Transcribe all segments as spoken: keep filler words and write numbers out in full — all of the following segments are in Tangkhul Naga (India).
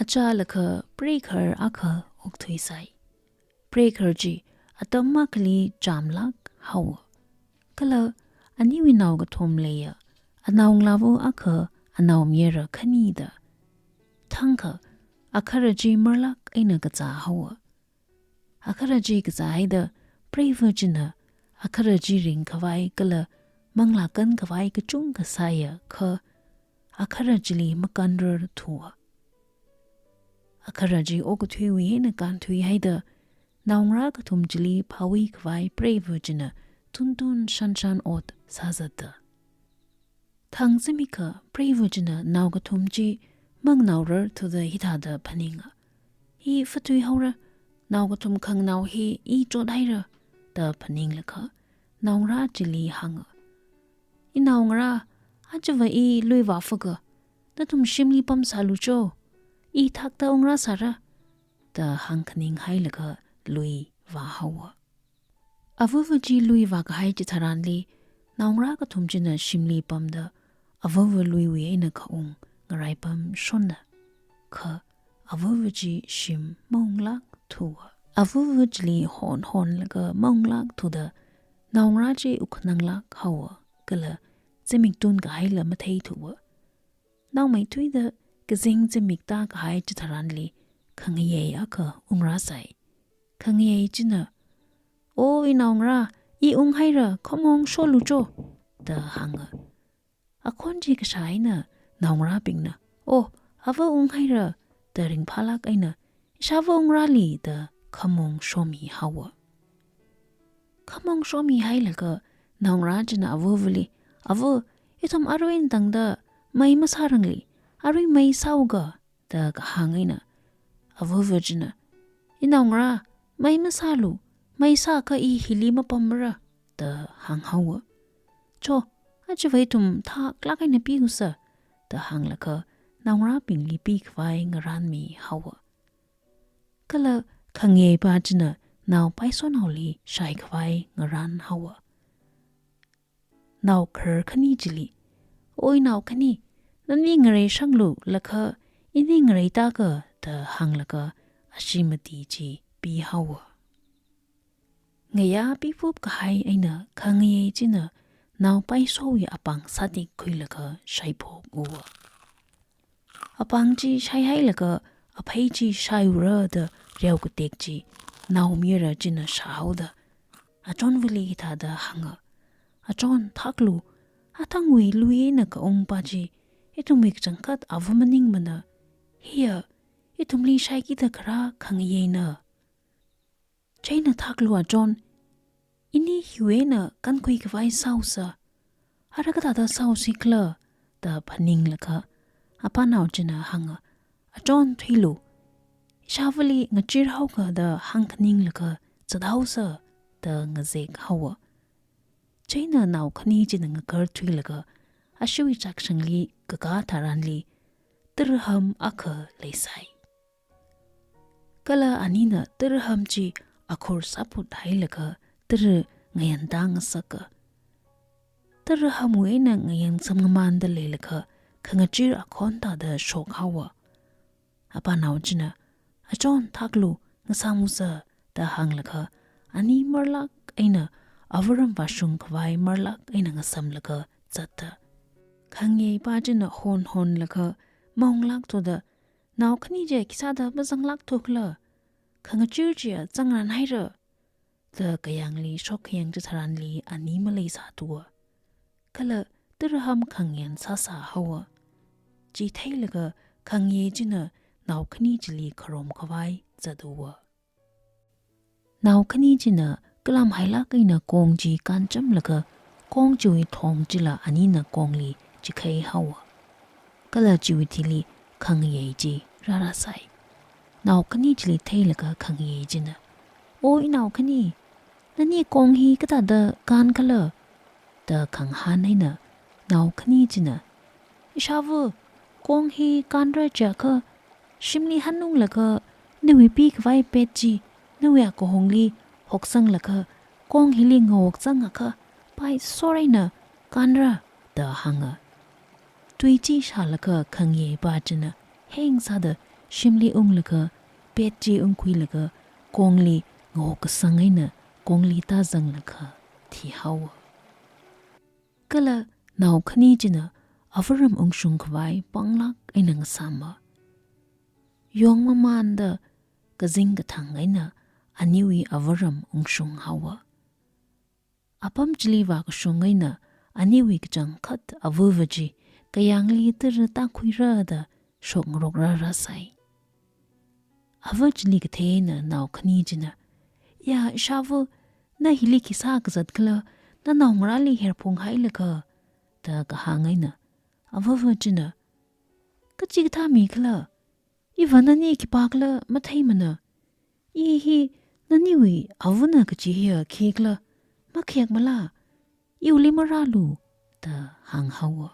Achālakha preikhar akha okthuisai. Preikhar chi atam akhali chāmlāk haowa. Kala aniwui naokathum leiya, anaongalāva akha, anaomayara khani da. Thangkha akhara chi marlāk eina kazā haowa. Akhara chi kazāhaida preiva china akhara chi ringkhavai kala manglā kankhavai kachungkha sāya kha akhara chili makanrarthuwa. Akhara chi okathuiwui eina kānthuihaida naongarā kathum chili phāwui khavai preiva china tuntun shanshan ot sāzata. Thang zimikha preiva china naokathum chi manganaorarthuda hithāda phaninga. I phathuihaora, naokathum khanganao hi i chothaira da phaninglakha naongarā chili hānga. Inaongarā, ajava i lui vāphaga, nathum shimli pamsālu cho, i thakta ungrāsāra da hāngkhaninghailaga lui vāhaowa. Avava chi lui vākahai chitharanli, naongarā kathum china shimli pamda, avava luiwui eina khaung ngaraipamshonna. Kha avava chi shim maunglākthuwa. Avava chili honhonlaga maunglākthuda, naongarā chi ukhananglāk haowa, kala zimik tunkahaila matheithuwa. Naomeithuida kazing zimik tākahai chitharanli khangayei akha ungrāsai. Khangayei china, "O inaongarā, i unghaira, khamong sholu cho," da hānga. Akhon chi kashā eina naongarābingna, "O, ava unghaira," da ringphālāk eina, "Ishāva ungrāli," da khamong shomihaowa. Khamong shomihailaga naongarā china avavali, "Ava, ithum arui eina tangda mei masārangli, arui mei sāuga," da kahāng eina, avava china, "Inaongarā, mei masālu, mei sākha i hili mapammara," da hānghaowa. "Cho, ajava ithum thaklāk eina piusa," da hānglaga naongarābingli pikhavai ngarānmihaowa. Kala khangayeipa china nao Paisonaoli shaikhavai ngarānhaowa. Nao khar khani chili, "O inao khani, nani ngareishanglu lakha, ini ngareitaka," da hānglaga ashee mati chi pihaowa. Ngayā pipupkahai eina khangayei china nao Paisowui apāng sātik khuilaga shaiphokuwa. Apāng chi shaihailaga aphei chi shaiura da reo katek chi naomayara china shāhaoda achonvali hithāda hānga, "Achon, thaklu, athangwui lui eina kaungpa chi ithumwui kachangkhat ava maningmana. Hiya ithumli shaikida kharā khangayeina. Chieina thaklu achon, ini hiwui eina kankhuikhavai sāusa. Ara kathāda sāusi khala?" da phaninglaga, apanao china hānga, "Achon thuilu, ishāvali ngachirhaoga da hāngkhaninglaga zathaosa," da ngazekhaowa. Chieina nao khani china ngakarthuilaga, asheewui chakshangli kakā tharanli, taraham akha leisai. Kala anina taraham chi akhur sāphuthailaga tara ngayantā ngasaka. Tarahamwui eina ngayang samngamānda leilaga khangachir akhon thāda shokhaowa. Apanao china, "Achon thaklu, ngasāmusa," da hānglaga, ani marlāk eina avaram vāshungkhavai marlāk eina ngasamlaga zatta. Khangayeipa china honhonlaga maunglākthuda, "Nao khani chi khisāda mazanglākthu khala? Khangachir chiya zangranhaira," da kayāngli shokkhayang chitharanli ani maleisāthuwa. Kala taraham khangyan sāsāhaowa. Chi theilaga khangayei china nao khani chili kharomkhavai zatuwa. Nao khani china kalamhailāk eina kong chi kānchamlaga, kong chiwui thong chila anina kongli chikheihaowa. Kala chiwui thili khangayei chi rārāsai. Nao khani chili theilaga khangayei china, "O inao khani, nani kong hi kathāda kān khala?" da khangahān eina, nao khani china, "Ishāva, kong hi kānra chiakha, shimli hanunglaga nawui pikhavai pet chi nawui akahongli hoksanglaga, kong hili ngahokzangakha, paisor eina kānra," da hānga. Tui chi shālaga khangayeipa china heng sāda shimli unglaga, pet chi ungkhuilaga, kongli ngahokkasang eina kongli tāzanglaga thihaowa. Kala nao khani china avaram ungshung khavai panglāk eina ngasāma. Yongmamānda kazing kathang eina aniwui avaram ungshung haowa. Apam chili vākashung eina aniwui kachangkhat avava chi kayāngli tara tākhuira da shokngarok rārāsai. Ava chili kathei eina nao khani china, "Ya, ishāva, na hili khi sākazat khala, nanaongarāli herphung hailaga?" da kahāng eina, avava china, "Kachikathā mi khala? Iva nani khipākhala matheimana. I hi naniwui avana kachi hiya khikhala, makhayākmala? Iwuili marālu," da hānghaowa.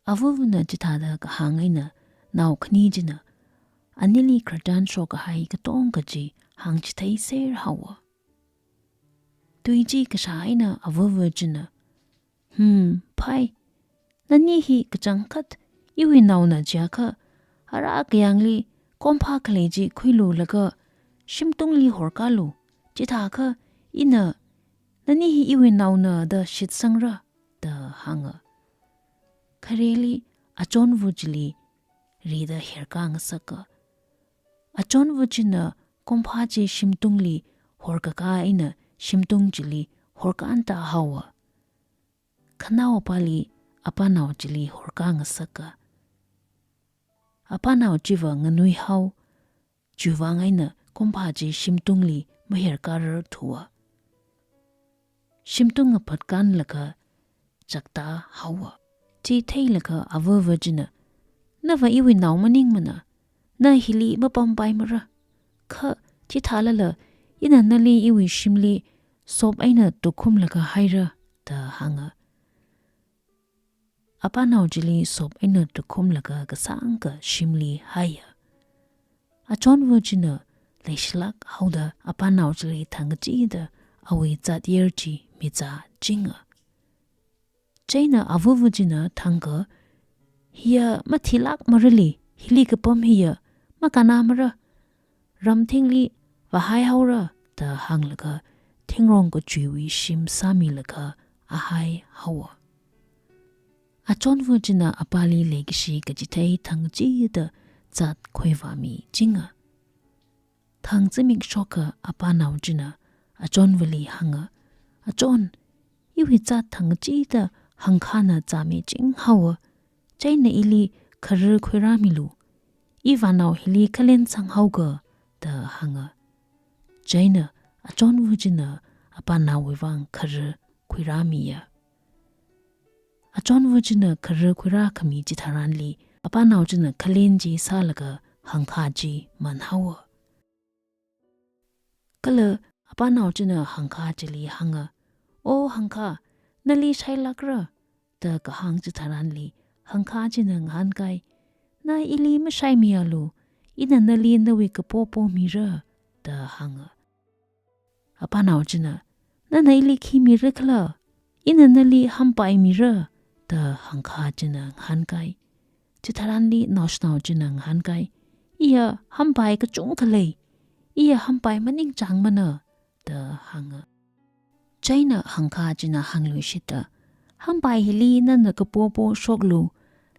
Avavana chithāda kahāng eina nao khani china anili khararchan shokkahai katonga chi hāngchitheiser haowa. Tui chi kashā eina avava china, "Hmm, phai. Nani hi kachangkhat iwui naona jiakha, ara kayāngli komphā khalei chi khuilulaga shimtungli horkālu. Chithākha ina nani hi iwui naona da shitsangra," da hānga. Khareli achonva chili rida herkā ngasaka. Achonva china komphā chi shimtungli horkakā eina shimtung chili horkānta haowa. Khanaowapāli apānao chili horkā ngasaka. Apānao chiva nganuihao, chiwuivang eina komphā chi shimtungli maherkārarthuwa. Shimtung ngaphatkānlaga chakta haowa. Chi theilaga avava china, "Nava iwui nao maningmana, na hili mapampaimara. Kha chithālala ina nali iwui shimli sop eina tukhumlaga haira," da hānga. Apānao chili sop eina tukhumlaga kasāngkha shimli haiya. Achonva china leishilāk haoda apānao chili thangkachida awui zatyar chi mizāchinga. Chieina avava china thangkha, "Hiya mathilākmarali, hili kapam hiya makannāmara. Ramthingli vāhaihaora," da hānglaga thingrong kachuiwui shim sāmilaga ahaihaowa. Achonva china apāli leikashi kachithei thangkachida zat khuivāmichinga. Thang zimik shokakha apānao china achonvali hānga, "Achon, iwui zat thangkachida hangkhāna zāmiching haowa. Chieina ili kharar khuirāmilu. I vānao hili khalen sanghaoga," da hānga. Chieina achonva china apānaowui vang kharar khuirāmiya. Achonva china kharar khuirākhami chitharanli apānao china khalen chi sālaga hangkhā chi manhaowa. Kala apānao china hangkhā chili hānga, "O hangkhā, nali shailākra?" da kahāng chitharanli hangkhā china ngahānkai, "Na ili mashaimialu, ina nali nawui kapopo mira," da hānga. Apānao china, "Nana ili khi mira khala? Ina nali hampai mira," da hangkhā china ngahānkai. Chitharanli naoshinao china ngahānkai, "Iya hampai kachungkha lei. Iya hampai maningchāngmana," da hānga. Chieina hangkhā china hāngluishita, "Hampai hili nana kapopo shoklu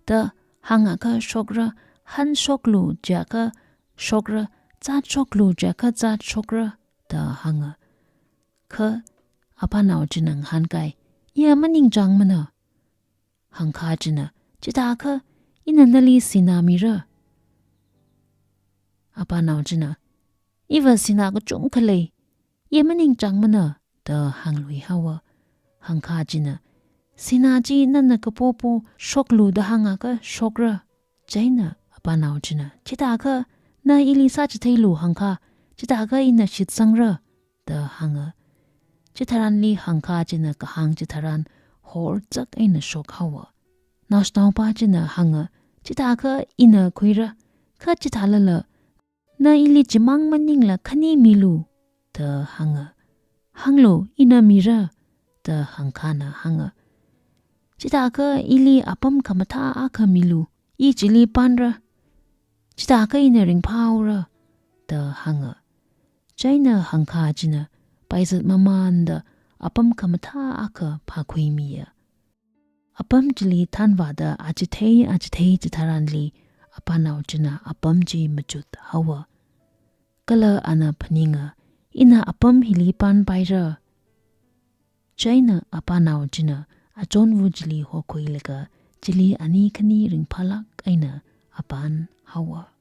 da hāngakha shokra, han shoklu jiakha shokra, zat shoklu jiakha zat shokra," da hānga. Kha apānao china ngahānkai, "Iya maningchāngmana." Hangkhā china, "Chithākha ina nali sinā mira." Apānao china, "Iva sinā kachungkha lei, iya maningchāngmana," da hāngluihaowa. Hangkhā china, "Sinā chi nana kapopo shoklu da hāngakha shokra." Chieina apānao china, "Chithākha na ili sāchitheilu hangkhā, chithākha ina shitsangra," da hānga. Chitharanli hangkhā china kahāng chitharan horzak eina shokhaowa. Naoshinaopa china hānga, "Chithākha ina khuira, kha chithālala na ili chimang maningla khani milu," da hānga. "Hānglu, ina mira," da hangkhāna hānga. "Chithākha ili apam khamathā akha milu, i chili panra. "Chithākha ina ringphāhaora," da hānga. China hāngkha china paizat mamānda apam khamathā akha phākhuimiya. Apam chili thanvāda achithei achithei chitharanli apānao china apam chi machut haowa. Kala ana phaninga, "Ina apam hili pānpaira." China apānao china achonvu chili hokhuilaga chili ani khani ringphālāk eina apān haowa.